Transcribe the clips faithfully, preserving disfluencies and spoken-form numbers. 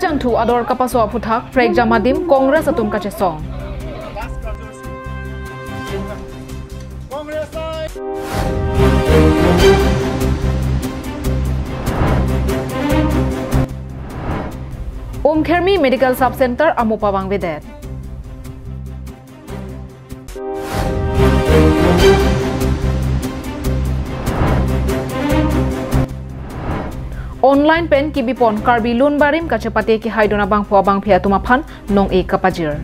Jangthu ador kapaso aphuthak, prekjam adim Congress atum kachesong. Umkhermi Medical Sub Center amo pavangvedet. Online pen kibipon Karbi lun barim kachepate kehaidun abangphu abangphi atum aphan nong-e kapajir.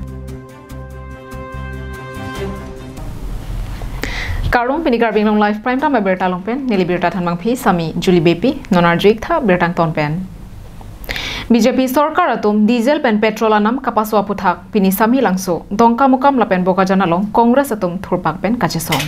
Kardom, pini Karbi Anglong Live Prime Time abirta along pen neli birta thanbangpi Sami Julie Beypi, non arju-ik tha birta angton pen. B J P sorkar atum diesel pen petrol anam kapaso aphuthak pini Samelangso, Dongkamukam lapen Bokajan along Congress atum thurpak pen kachesong.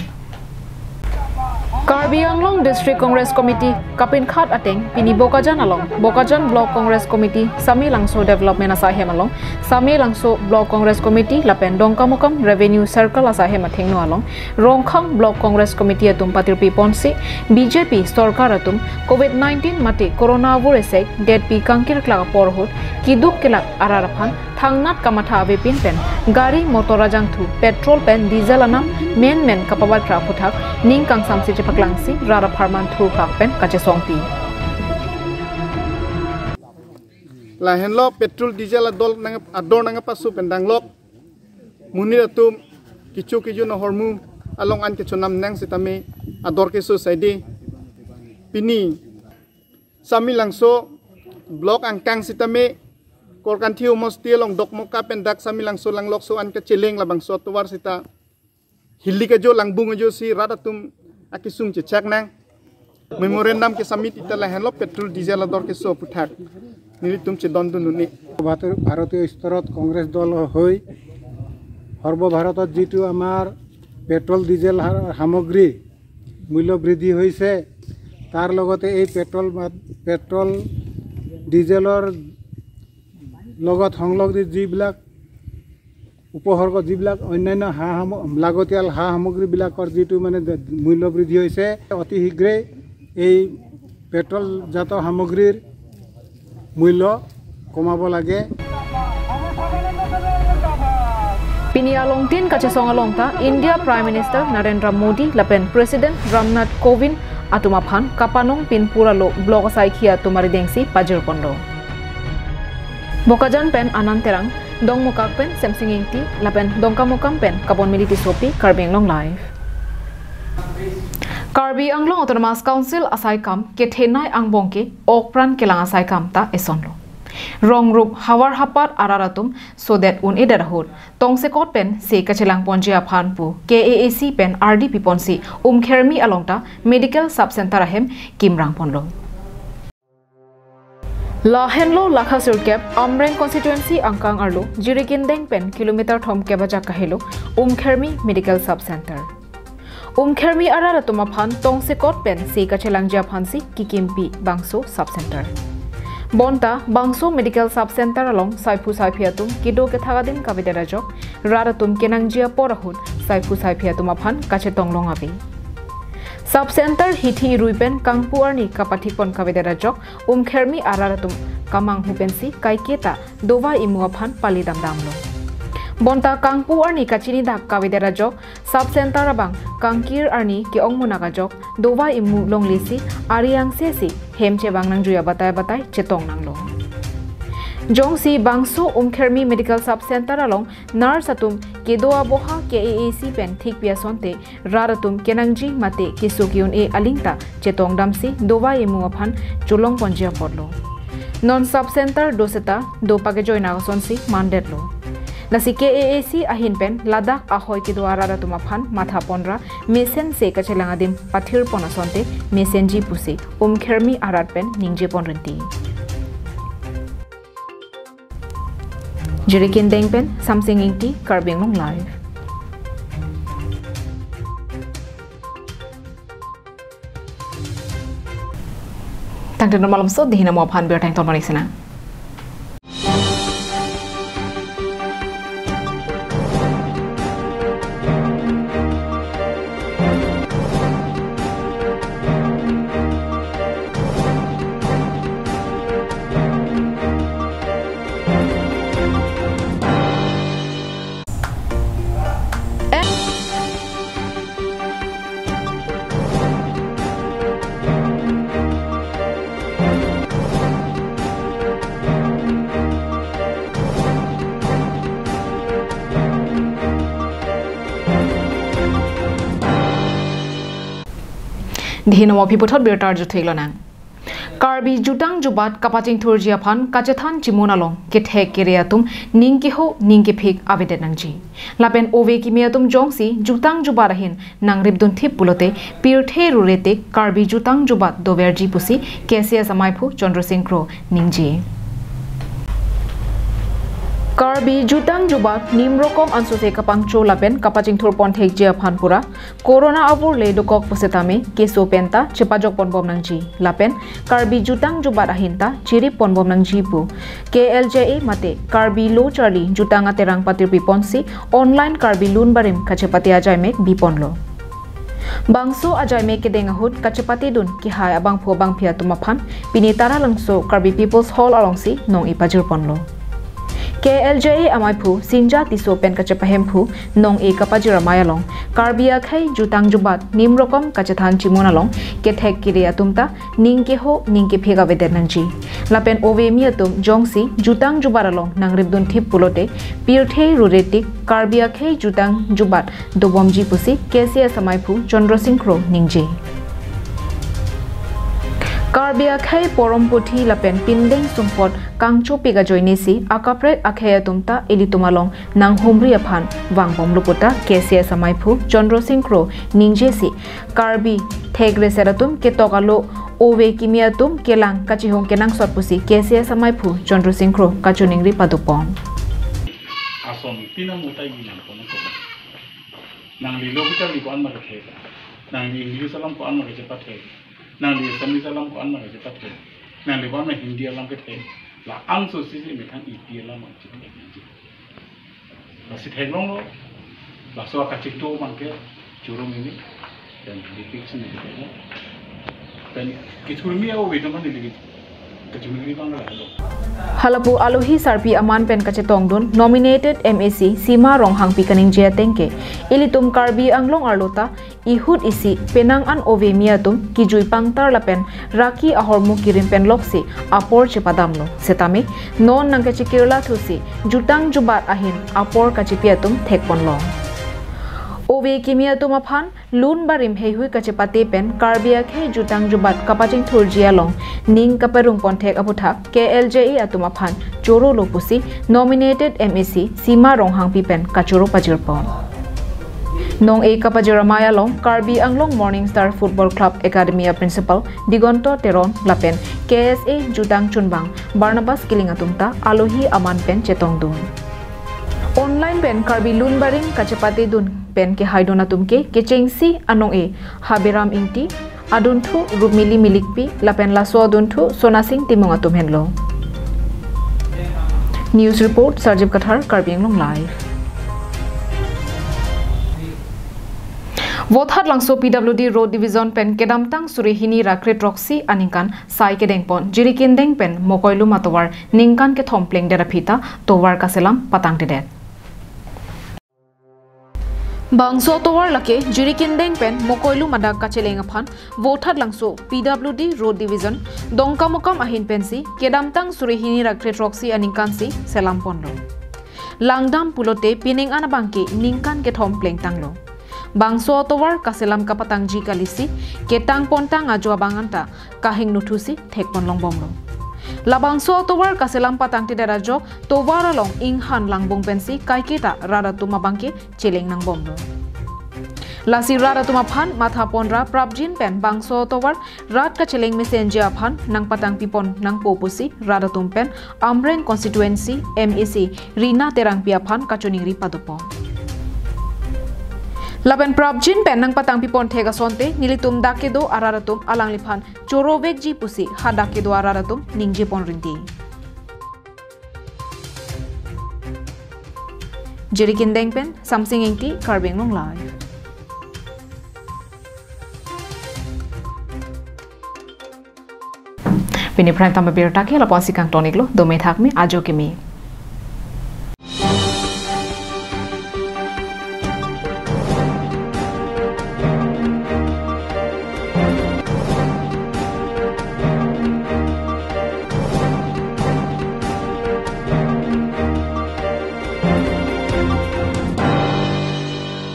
Karbi Anglong District Congress Committee kapinkhat ateng pini Bokajan along Bokajan Block Congress Committee, Samelangso Development asaihem along, Samelangso Block Congress Committee lapen Dongkamukam Revenue Circle asaihem athengno along Rongkhang Block Congress Committee atum patirpi ponsi B J P sorkar atum Covid nineteen mate Corona avur esek detpi kangkirklak apor ahut keduk kelak arat aphan thangnat kamatha avepin pen gari motor ajangthu petrol pen diesel anam menmen kapabaikra aphuthak ning kangsamsi chepaklangsi rat apharman thurpak pen kachesongpi. Lahenlo petrol diesel adol nang, ador nangpaso pen danglok monit atum kecho kejun ahormu along an kechonam nang sitame ador keso saide. Pini Samelangso Block angkang sitame Korkanthi homosti along Dokmoka pen dak Samelangso Langlokso an kacheleng labangso atovar sita hilik ajo langbung ajo si rat atum akesung chechak nang. Memorandum ke submit ita lahenlo petrol diesel ador keso aphuthak nelitum chedondun un-e. ভাৰতীয় স্তৰত কংগ্ৰেছ দল হৈ সৰ্বভাৰতত যিটো আমাৰ petrol diesel সা-, সামগ্ৰী মূল্য বৃদ্ধি হৈছে, তাৰ লগতে এই পেট্ৰল মা-, পেট্ৰল ডিজেলৰ লগত সংলগ্নিত যিবিলাক উপসৰ্গ, যিবিলাক অন্যান্য সা সাম-, লাগতিয়াল সা সামগ্ৰীবিলাকৰ যিটো মানে দ-, মূল্য বৃদ্ধি হৈছে, অতি শীঘ্ৰেই এই পেট্ৰলজাত সামগ্ৰীৰ মূল্য কমাব লাগে। Pini along tin kachesong along ta India Prime Minister Narendra Modi lapen President Ram Nath Kovind atum aphan kapanong pinpur alo block asaikhi atum aridengsi pajirponlo. Bokajan pen Anand Terang, Dongmukak pen Semsing Ingti lapen Dongkamukam pen Kabonmili Tissopi, Karbi Anglong Live. Karbi Anglong Autonomous Council asaikam kethenei angbong ke okpran kelang asaikam ta esonlo. Rongrup havar hapat arat atum sodet un-edet ahut tongsekot pen se kachelangponji aphan pu K A A C pen ardi piponsi Umkhermi along ta Medical Sub Center ahem kimrangponlo. Lahenlo lakha sirkep Amreng constituency angkang arlo Jirikindeng pen kilometer thomkep ajak kahelo Umkhermi Medical Sub Center. Umkhermi arat atum aphan tongsekot pen se kachelangji aphansi kikimpi bangso sub center. Bonta bangso medical sub center along saiphu saiphi atum kedo kethak adim kavedet ajok, rat atum kenangji apor ahut saiphu saiphi atum aphan kachetong long ave. Sub center hithi irui pen kangpu arni kapathikpon kavedet ajok, Umkhermi arat atum kamanghu pensi kaiketa dovai imu aphan pali damdamlo. Bonta kangpu arni kachini dak kavedet ajok, sub center abang kangkir arni ke-ong munak ajok, dovai imu longlesi ari angse si hem chevang nangjui abatai batai chetong nanglo. Jongsi bangso Umkhermi Medical Sub Center along nurse atum kedo aboha K A A C pen thikpi asonte rat atum kenangji mate keso ke-un-e aling ta chetong damsi dovai imu aphan cholongponji apotlo. Non sub center do seta do pakejoi nang asonsi mandetlo. Lasi K A A C ahin pen ladak ahoi kedo arat atum aphan mathaponra mesen se kachelang adim pathirpon asonte mesenji pusi Umkhermi arat pen ningjepon rinti. Jirikindeng pen Samsing Ingti, Karbi Anglong Live. Tangte normal so dihina mo aphan birta angton panik sina. Dhin amo aphi puthot birta arjuthek lonang. Karbi jutang jubat kapachingthurji aphan kachethan chimun along kethek kere atum ning keho ning kephik avedet nangji. Lapen ove kimi atum jongsi jutang jubat ahin nangripdun thip pulote pirthe rure tik Karbi jutang jubat doverji pusi K C S amaiphu Chandra Singh Kro ningje. Karbi jutang jubat nim rokom ansose kapangcho lapen kapachingthur ponthekji aphan pura Corona avur le dokok pusitame keso penta chepajok ponbom nangji. Lapen Karbi jutang jubat ahin ta chirip ponbom nangji pu K L J A mate Karbi Lo Charli Jutang Aterang patirpi ponsi online Karbi Lun Barim kachepate ajaimek biponlo. Bangso ajaimek kedeng ahut kachepatedun kehai abangphu abangphi atum aphan pini Taralangso Karbi People's Hall alongsi nong-e pajir ponlo. K L J A amaiphu Sinja Tisso pen kachepahemphu nong-e kapajir amei along Karbi akhei jutang jubat nim rokom kachethan chimun along kethek kere atum ta ning keho ning kephik avedet nangji. Lapen ove kimi atum jongsi jutang jubat along nangripdun thip pulote pirthe rure tik Karbi akhei jutang jubat dobomji pusi K C S amaiphu Chandra Singh Kro ningje. Karbi akhei porom puthi lapen pindeng sumpot kangchopik ajoinesi akaprek akhei atum ta ilitum along nanghumri aphan vangbomlo puta K C S amaiphu Chandra Singh Kro ningjesi Karbi thek reset atum ketok alo ove kimi atum kelang kachihong kenangsot pusi K C S amaiphu Chandra Singh Kro kachiningri padopon. Ason tina mutai ginang kono kono. Nangli lo kita li ko-an ma kethek. Nangli English alam ko-an ma kachepathe. Nangli Assamese alam ko-an ma kachepathe. Nangli ko-an ma Hindi alam kethek. La-an so sisi methang ipi alam ma kachepathe. Lasi theklonglo. Laso akachingthur abangke choro mini. Dan dipik sini ketheklo. Dan kithurmi ove kimi neli kachumri abang lahelo. Halapu alohi sarpi aman pen kachetongdun nominated M A C Sima Ronghangpi kaningje atengke ilitum Karbi Anglong arlo ta ihut isi penang an ove kimi atum kijui pangtar lapen raki ahormu kirim pen loksi apor chepadamlo. Setame non nangkachekirla thusi jutang jubat ahin apor kachepi atum thekponlong. Ove kimi atum aphan Lun Barim heihui kachepate pen Karbi akhei jutang jubat kapachingthurji along ning kaparung ponthek aputhak K L J A atum aphan chorolo pusi nominated M A C Sima Ronghangpi pen kachoro pajirpon. Nong-e kapajir amei along Karbi Anglong Morning Star Football Club Academy a Principal Digonto Teron lapen K S A jutang chunbang Barnabas Killing atum ta alohi aman pen chetongdun. Online pen Karbi Lun Barim kachepatedun pen kehaidun atum ke kechengsi anong-e Haberam Ingti, adunthu Rupmili Milikpi lapen laso adunthu Sonasing Timung atum henlo. News report, Sarjip Kathar, Karbi Anglong Live. Vothatlangso P W D Road Division pen kedamtang suri hini ra kre throksi aningkan sai kedengpon Jirikindeng pen Mokoilum atovar ningkan kethom plengdet aphi ta tovar kaselam patangtedet. Bangso atovar lake Jirikindeng pen Mokoilum adak kacheleng aphan Vothatlangso P W D Road Division Dongkamukam ahin pensi kedamtang suri hini ra kre throksi aningkansi selam ponlo. Langdam pulote pining an abangke ningkan kethom plengtanglo. Bangso atovar kaselam kapatangji kalisi ketang pontang ajo abang anta kahingno thusi thekpon longbomlo. Labangso atovar kaselam patangtedet ajok tovar along inghan langbong pensi kaiketa rat atum abangke cheleng nangbomlo. Lasi rat atum aphan matha ponra prapjin pen bangso atovar rat kacheleng mesenji aphan nangpatangpipon nangpo pusi rat atum pen Amreng constituency M A C Rina Terangpi aphan kachiningri padopon. Lapen prapjin pen nangpatangpipon thek asonte nelitum dak kedo arat atum alangliphan chorovekji pusi hadak kedo arat atum ningjepon rinti. Jirikindeng pen Samsing Ingti, Karbi Anglong Live. Pini prime time abirta ke lapu-ansi kangton-iklo, dome thakme, ajo keme.